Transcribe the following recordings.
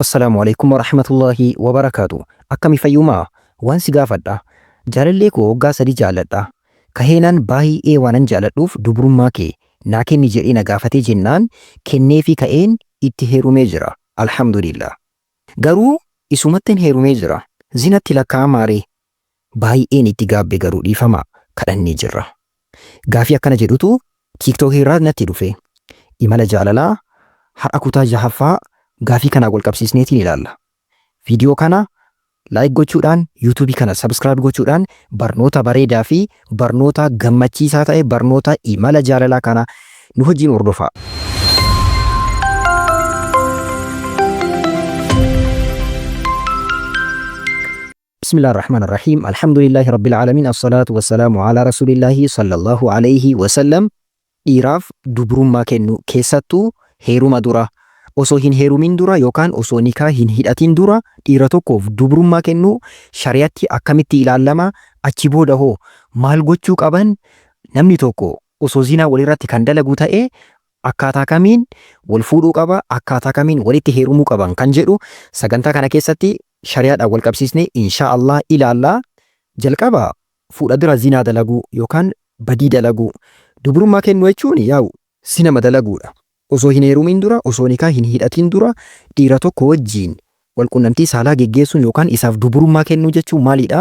Assalaamu Aleykum Warahmatullaahi Wabarakaatu Akkami fayyumaa? Waan si gaafadha. Jaalallee koo waggaa 3 jaalladha. Kaheenaan baay'ee waanan jaalladhuuf dubrummaa kee naa kenni jedhee na gaafatee jennaan kenneefii ka'een itti heerumee jira. Alhamdulillah. Garuu isumattin heerumee jira. Zinatti lakkaa'amaa ree? Baay'een itti gaabbe garuu dhiifama kadhannee jirra. Gaafii akkana jedhutu TikTok irraa natti dhufe. Imala jaalalaa har'a kutaa jahaffaa gaafii kanaan wal qabsiisneetiin ilaalla. Viidiyoo kana like gochuudhaan YouTube kana subscribe gochuudhaan barnoota bareedaa fi barnoota gammachiisaa ta'e barnoota imala jaalalaa kana nu wajjin hordofaa. Bismillah ar-Rahman ar-Rahim. Alhamdulillahi Rabbil Alamin. As-salatu wassalamu ala Rasulillahi sallallahu alayhi wasallam. Dhiiraaf dubrummaa kennu keessattuu heeruma dura osoo hin heerumin dura yookaan osoo nikaa hin hidhatin dura dhiira tokkoof dubrummaa kennu shari'atti akkamitti ilaallama achi booda hoo maal gochuu qaban namni tokko osoo zinaa walirratti kan dalagu ta'e akkaataa kamiin wal fuudhuu qaba akkaataa kamiin walitti heerumuu qaban kan jedhu sagantaa kana keessatti shari'aadhaan wal qabsiisnee inshaa Allah ilaalla. Jalqaba fuudha dura zinaa dalaguu yookaan badii dalaguu. Dubrummaa kennuu jechuun yaa'u zinama dalaguudha. Osoo hin heerumin dura, osoo nikaa hin hidhatin dura dhiira tokko wajjiin wal qunnamtii saalaa geggeessuun yookaan isaaf dubrummaa kennuu jechuun maalidha?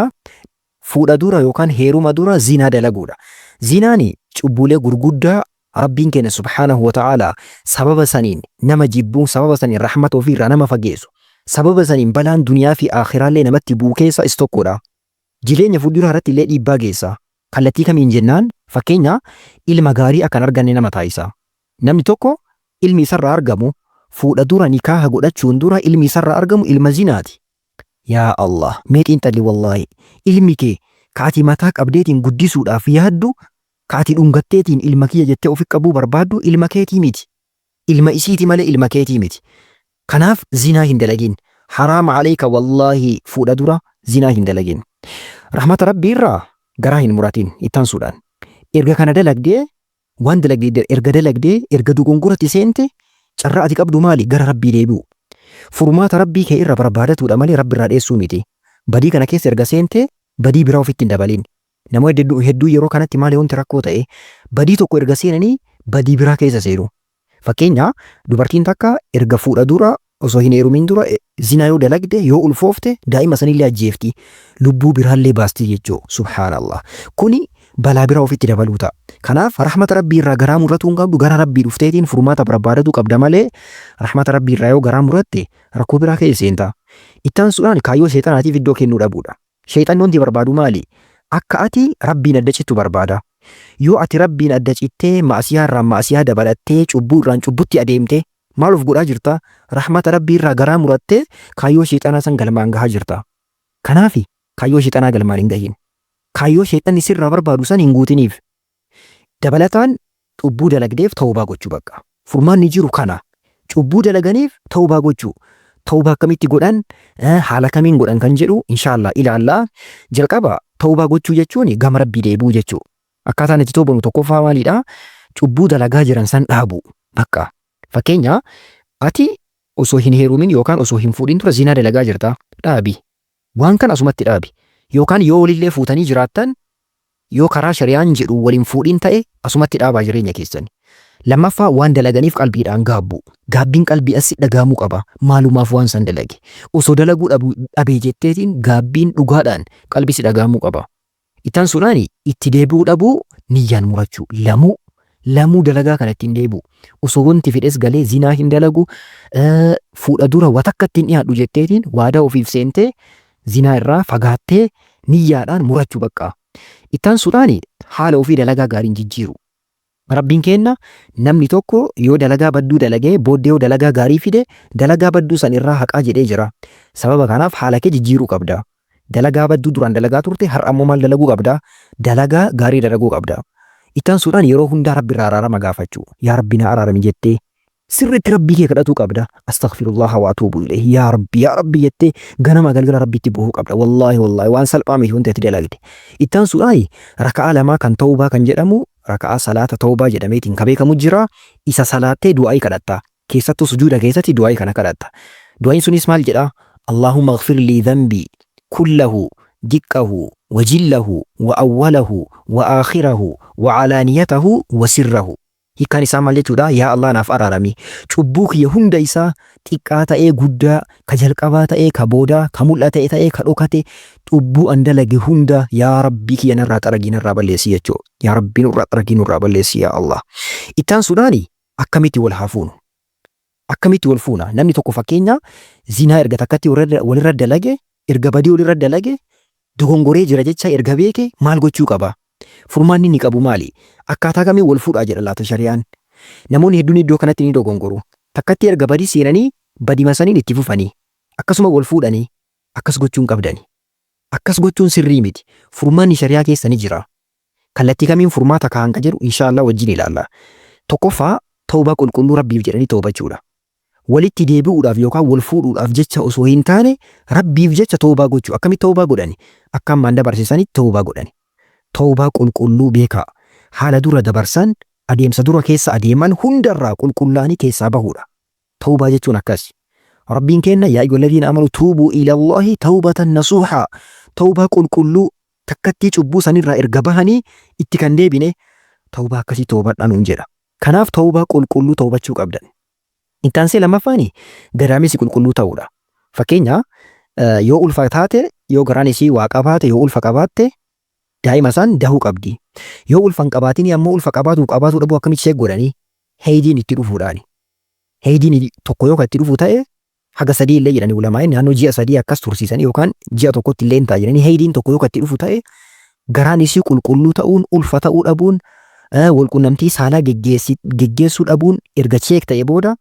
Fuudha dura yookaan heeruma dura zinaa dalaguudha. Zinaan cubbuulee gurguddaa Rabbiin keenya subhaanahu wa ta'aalaa sababa saniin nama jibbuun sababa saniin rahmata ofii irraa nama fageessu sababa saniin balaan duniyaa fi aakhiraallee namatti bu'u keessa is tokkodha. Jireenya fuulduraa irratti illee dhiibbaa geessa. Kallattii kamiin jennaan fakkeenya ilma gaarii akka hin arganne nama taasisa. Namni tokko ilmi isarraa argamu fuudha dura nikaaha godhachuun dura ilmi isarraa argamu ilma zinaati. Yaa Allah mee xiinxalli wallaahi ilmi kee ka ati mataa qabdeetiin guddisuudhaaf yaaddu Ka ati dhungatteetiin ilma kiyya jettee ofi qabuu barbaaddu ilma keetii miti. Ilma isiiti malee ilma keetii miti. Kanaaf zinaa hin dalagin. Haraam aleyka wallaahi fuudha dura zinaa hin dalagin. Rahmata Rabbii irraa garaa hin muratin itti aansuudhaan. Erga kana dalagdee waan dalagde erga dalagdee erga dogongoratti seente carraa ati qabdu maali gara Rabbii deebi'u. Furmaata Rabbii kee irra barbaadatuudha malee Rabbi irraa dheessuu miti. Badii kana keessa erga seente badii biraa ofitti hin dabalin. Namoonni hedduun yeroo kanatti maali wanti rakkoo ta'e badii tokko erga seenanii badii biraa keessa seenu. Fakkeenya dubartiin takka erga fuudha dura osoo hin heerumin dura zinaa yoo dalagde yoo ulfoofte daa'ima sanillee ajjeefti. Lubbuu biraallee baasti jechuu. Subhaanallah. Kuni balaa biraa ofitti dabaluu ta'a. Kanaaf rahmata Rabbii irraa garaa muratuu hin qabdu gara Rabbii dhufteetiin furmaata barbaadatuu qabda malee rahmata Rabbii irraa yoo garaa muratte rakkoo biraa keessa seenta. Itti aansuudhaan kaayyoo seexanaatiif iddoo kennuu dhabuudha. Sheyxanni wanti barbaadu maali? Akka ati Rabbiin adda cittu barbaada. Yoo ati Rabbiin adda cittee ma'asiyaa irraan ma'asiyaa dabalattee cubbuu irraan cubbutti adeemte maal of godhaa jirta? Rahmata Rabbii irraa garaa murattee kaayyoo sheyxanaa san galmaan gahaa jirta. Kanaafi kaayyoo sheyxanaa galmaan hin gahin. Kaayyoo sheyxanni sirraa barbaadu san hin guutiniif. Dabalataan cubbuu dalagdeef tawbaa gochuu baqqa. Furmaanni jiru kana. Cubbuu dalaganiif tawbaa gochuu. Tawbaa akkamitti godhan, haala kamiin godhan kan jedhu inshaallah ilaalla. Jalqaba tawbaa gochuu jechuun gama Rabbii deebi'uu jechuu. Akkaataan itti tawbanu tokkoffaa maalidha? Cubbuu dalagaa jiran san dhaabu. Baqqa. Fakkeenya ati osoo hin heerumin yookaan osoo hin fuudhin dura zinaa dalagaa jirta. Dhaabi. Waan kana asumatti dhaabi. Yookaan yoo walillee fuutanii jiraattan Yoo karaa shari'aan jedhu wal hin fuudhin ta'e asumatti dhaabaa jireenya keessani. Lammaffaa waan dalaganiif qalbiidhaan gaabbuu. Gaabbiin qalbiidhaan si dhagahamuu qaba. Maalumaaf waan san dalage. Osoo dalaguu dhabu dhabee jetteetiin gaabbiin dhugaadhaan qalbii si dhagahamuu qaba. Itti aansuudhaan itti deebi'uu dhabuu niyyaan murachuu. Lamuu lamuu dalagaa kana ittiin deebi'u. Osoo wanti fedhes galee zinaa hin dalagu fuudha dura wa takka ittiin dhiyaadhu jetteetiin waadaa ofiif seentee zinaa irraa fagaattee niyyaadhaan murachuu baqqa. Itti aansuudhaan haala ofii dalagaa gaariin jijjiiru. Rabbiin keenna namni tokko yoo dalagaa badduu dalagee booddee yoo dalagaa gaarii fide dalagaa badduu san irraa haqaa jedhee jira. Sababa kanaaf haala kee jijjiiruu qabda. Dalagaa badduu duraan dalagaa turte har'a ammoo maal dalaguu qabda? Dalagaa gaarii dalaguu qabda. Itti aansuudhaan yeroo hundaa Rabbi irraa araarama gaafachuu. Yaa Rabbi naa araarami jettee Sirriitti Rabbii kee kadhatuu qabda. Astaghfirullaha wa atuubu ilayhi. Yaa Rabbi, yaa Rabbi jettee ganama galgala Rabbitti boohuu qabda. Wallaahi wallaahi waan salphaa miti wanti ati dalagde. Itti aansuudhaan raka'aa lamaa kan tawbaa kan jedhamu raka'aa salaata tawbaa jedhameetiin ka beekamu jira. Isa salaattee du'aa'ii kadhatta. Keessattuu sujuuda keessatti du'aa'ii kana kadhatta. Du'aa'iin sunis maal jedha? Allaahumma ighfir lii dhanbii kullahu diqqahu wa jillahu wa awwalahu wa aakhirahu wa alaaniyatahu wa sirrahu. Hiikkaan isaa maal jechuudha? Yaa Allah naaf araarami. Cubbuu kiyya hunda isaa xiqqaa ta'ee guddaa, ka jalqabaa ta'ee ka boodaa, ka mul'ate ta'ee ka dhokate, cubbuu an dalage hunda yaa Rabbii kiyya narraa xaragii narraa balleessi jechuudha. Yaa Rabbii nurraa xaragii nurraa balleessi yaa Allah. Itti aansuudhaani akkamitti wal haa fuunu? Akkamitti wal fuuna? Namni tokko fakkeenya zinaa erga takkatti walirra dalage, erga badii walirra dalage, dogongoree jira jecha erga beeke maal gochuu qaba? Furmaanni inni qabu maali? Akkaataa kamiin wal fuudhaa jedha laata shari'aan? Namoonni hedduun iddoo kanatti ni dogongoru. Takkatti erga badii seenanii badima saniin itti fufanii. Akkasuma wal fuudhanii. Akkas gochuu hin qabdani. Akkas gochuun sirrii miti. Furmaanni shari'aa keessa ni jira. Kallattii kamiin furmaata kaahan ka jedhu inshaa Allah wajjin ilaalla. Tokkoffaa tawbaa qulqulluu Rabbiif jedhanii tawbachuudha. Walitti deebi'uudhaaf yookaan wal fuudhuudhaaf jecha osoo hin taane Rabbiif jecha tawbaa gochuu. Akkamitti tawbaa godhani? Akka ammaan dabarse sanitti tawbaa godhani. Tawbaa qulqulluu beekaa. Haala dura dabarsan, adeemsa dura keessa adeeman hundarraa qulqullaa'anii keessaa bahuudha. Tawbaa jechuun akkasi. Rabbiin keenna yaa ayyuhalladiina aamanu tuubuu ilallaahi tawbatan nasuuhaa. Tawbaa qulqulluu takkattii cubbuu sanirraa erga bahanii itti kan deebine tawbaa akkasii tawbadhaa nuun jedha. Kanaaf tawbaa qulqulluu tawbachuu qabdan. Itti aansee lammaffaani gadaamessi qulqulluu ta'uudha. Fakkeenya yoo ulfa taate, yoo garaan isii waa qabaate, yoo ulfa qabaatte daa'ima san dahuu qabdi. Yoo ulfa hin qabaatinii ammoo ulfa qabaatuu qabaatuu dhabuu akkamitti check godhanii? Heeydiin itti dhufuudhaani. Heeydiin tokko yoo kan itti dhufu ta'e haga sadii illee jedhanii ulamaa'in naannoo ji'a sadii akkas tursiisanii yookaan ji'a tokkotti illee hin ta'a jedhanii heeydiin tokko yoo kan itti dhufu ta'e garaan isii qulqulluu ta'uun ulfa ta'uu dhabuun walqunnamtii saalaa geggeessuu dhabuun erga cheek ta'e booda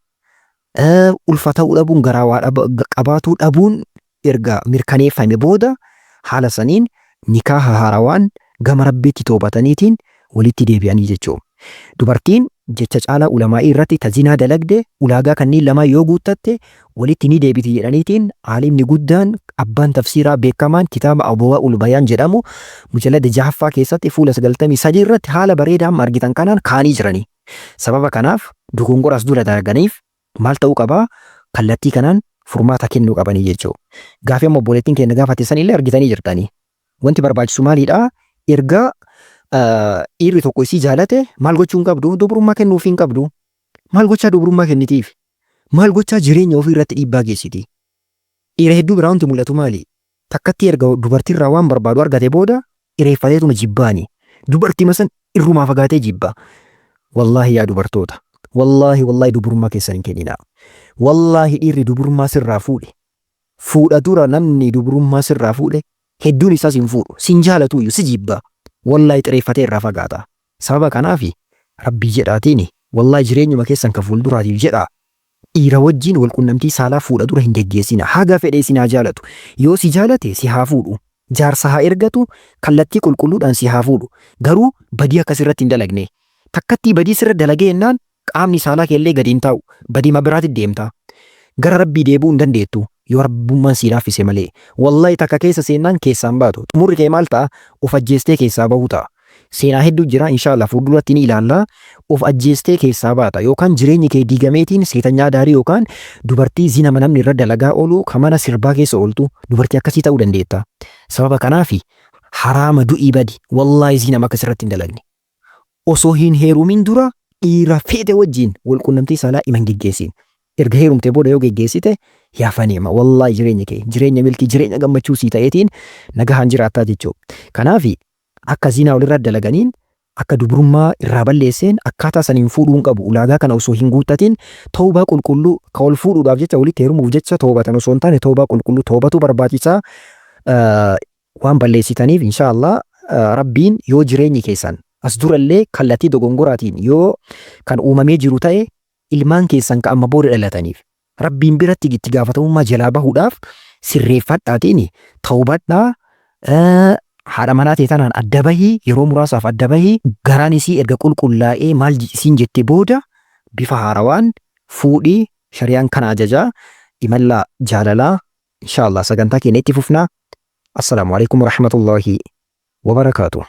ulfa ta'uu dhabuun garaa waa qabaatuu dhabuun erga mirkaneeffame booda haala saniin nikaaha haarawaan gama Rabbiitti toobataniitiin walitti deebi'anii jechu'u. Dubartiin jecha caalaa ulamaa'ii irratti ta zinaa dalagde ulaagaa kanniin lamaan yoo guuttatte walitti ni deebiti jedhaniitiin aalimni guddaan abbaan tafsiiraa beekkamaan kitaaba Adwaa'ul Bayaan jedhamu mujallada 6ffaa keessatti fuula 93 irratti haala bareedaa amma argitan kanaan kaa'anii jiranii. Sababa kanaaf dogongora as dura dalaganiif maal ta'uu qaba? Kallattii kanaan furmaata kennuu qabanii jechuu. Gaafii amma obboleettiin keenya gaafatte san illee argitanii jirtanii. Wanti barbaachisu maaliidha? Erga dhiirri tokko isii jaalate maal gochuu hin qabdu? Dubrummaa kennuufii hin qabdu. Maal gochaa dubrummaa kennitiif? Maal gochaa jireenya ofii irratti dhiibbaa geessiti? Dhiira hedduu biraa wanti mul'atu maali? Takkattii erga dubartiirraa waan barbaadu argate booda ireeffateetuma jibbaani. Dubartima san irrumaa fagaatee jibba. Wallaahi yaa dubartoota. Wallaahi wallaahi dubrummaa keessan hin kenninaa. Wallaahi dhiirri dubrummaa sirraa fuudhe. Fuudha dura namni dubrummaa sirraa fuudhe hedduun isaa sin fuudhu. Sin jaalatuuyyu si jibba. Wallaahi xireeffatee irraa fagaata. Sababa kanaafi Rabbii jedhaatiini wallaahi jireenyuma keessan ka fuulduraatiif jedhaa Dhiira wajjiin wal qunnamtii saalaa fuudha dura hin geggeessina. Haga fedhe isin haa jaalatu. Yoo si jaalate si haa fuudhu. Jaarsa haa ergatu, kallattii qulqulluudhaan si haa fuudhu. Garuu badii akka sirratti hin dalagne. Takkattii badii sirra dalagee jennaan qaamni saalaa keellee gadi hin taa'u. Badima biraatti deemta. Gara Rabbii deebi'uu hin dandeettu. Yoo Rabbummaan sii laaffise malee. Wallahi takka keessa seennaan keessaa hin baatu. Xumurri kee maal ta'a? Of ajjeestee keessaa bahuu ta'a. Seenaa hedduu jira inshallah fuulduratti ni ilaalla. Of ajjeestee keessaa baata yookaan jireenyi kee diigameetiin seetanyaa daarii yookaan dubartii zinama namni irra dalagaa oolu ka mana sirbaa keessa ooltu dubartii akkasii ta'uu dandeetta. Sababa kanaafi haraama du'ii badi wallaahi zinama akka sirratti hin dalagne. Osoo hin heerumin dura dhiira feete wajjiin wal qunnamtii saalaa ima hin geggeessin. Erga heerumtee booda yoo geggeessite yaa faneema wallaahi jireenyi kee jireenya milkii jireenya gammachuu sii ta'eetiin nagahaan jiraattaa jechuu. Kanaafi akka zinaa walirra dalaganiin akka dubrummaa irraa balleesseen akkaataa saniin fuudhuu hin qabu. Ulaagaa kana osoo hin guuttatin tawbaa qulqulluu ka wal fuudhuudhaaf jecha walitti heerumuuf jecha tawbatan osoo hin taane tawbaa qulqulluu tawbatuu barbaachisaa waan balleessitaniif inshaa Allah Rabbiin yoo jireenyi keessan as durallee kallattii dogongoraatiin yoo kan uumamee jiru ta'e ilmaan keessan ka amma booda dhalataniif Rabbiin biratti itti gaafatamummaa jalaa bahuudhaaf sirreeffadhaatiin tawbadhaa haadha manaa tee tanaan adda bahii yeroo muraasaaf adda bahii garaan isii erga qulqullaa'ee maal isiin jette booda bifa haarawaan fuudhii shari'aan kana ajajaa imallaa jaalalaa inshaa Allah sagantaa keenya itti fufnaa. Assalaamu alaikum warahmatullaahi wabarakaatuh.